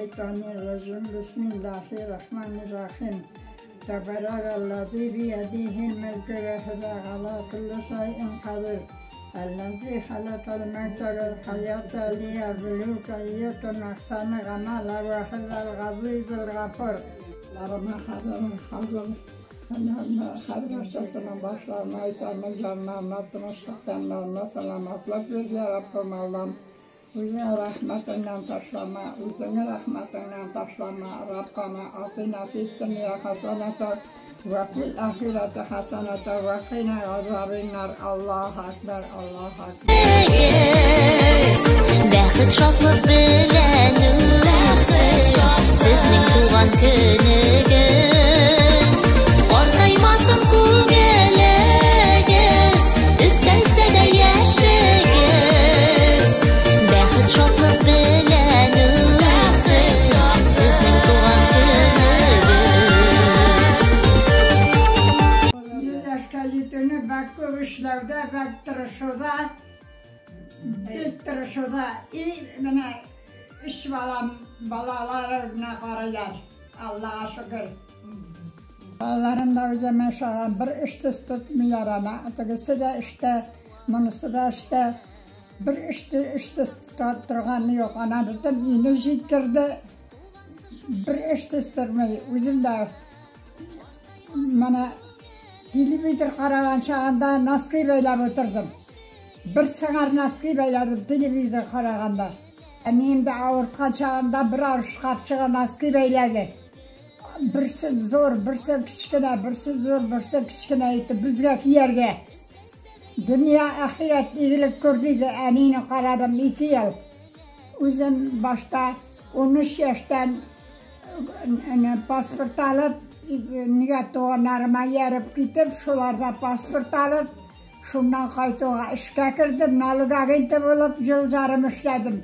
минәш-шәйтанир-раҗим. Бисмиллаһир-рахманир-рахим. Тәбәрәкәлләзи биядиһил мөлкү вә һүвә галә күлли шәйин кадир. Әлләзи халәкәл мәүтә вәл хәятә лиябилүкә әййүкүм әхсәнү гамәлә вә һүвәл газизул гафур. Ларыма хәзер хәзер һәрбарчасының башларына, исәнлек, җаннарына тынычлык, тәннәренә сәламәтлек бир, йа Раббым Аллам. Үзеңә рәхмәтеңнән ташлама, үзеңә рәхмәтеңнән ташлама, Раббана атина фид дөнья хәсәнәтә вә фил ахирәте хәсәнәтә вә кина газабиннар. Аллаһу әкбәр, Аллаһу әкбәр. Бәхет, шатлык белән үтсен сезнең туган көнегез. Картаймасын күңелегез, өстәлсә дә яшегез. Бәхет, шатлык белән үтсен сезнең туган көнегез. 100 яшькә җитүне бик күп эшләүдә, бик тырышуда, бик тырышуда. И менә өч балам, балаларына карыйлар. Аллага шөкер. Балаларым да үземә ошаган, бер эшсез тотмыйлар ана. Тегесе дә эштә, монысы да эштә. Бер эште эшсез тота торганы юк. Ана бөтен өйне җиткерде. Бер эшсез тормый. Үзем дә менә телевизор караган чагында носки бәйләп утырдым. Бер сыңар носки бәйләдем телевизор караганда. Әнием дә авырткан чагында бер авыш капчыгы носки бәйләде. Берсе зур, берсе кечкенә, берсе зур, берсе кечкенә итеп безгә кияргә. Дөнья, ахирәт игелек күр диде, әнине карадым 2 ел. Үзем башта 13 яшьтән паспорт алып, нигә туганнарыма ияреп китеп, шуларда паспорт алып, шуннан кайтуга эшкә кердем, налог агенты булып ел ярым эшләдем.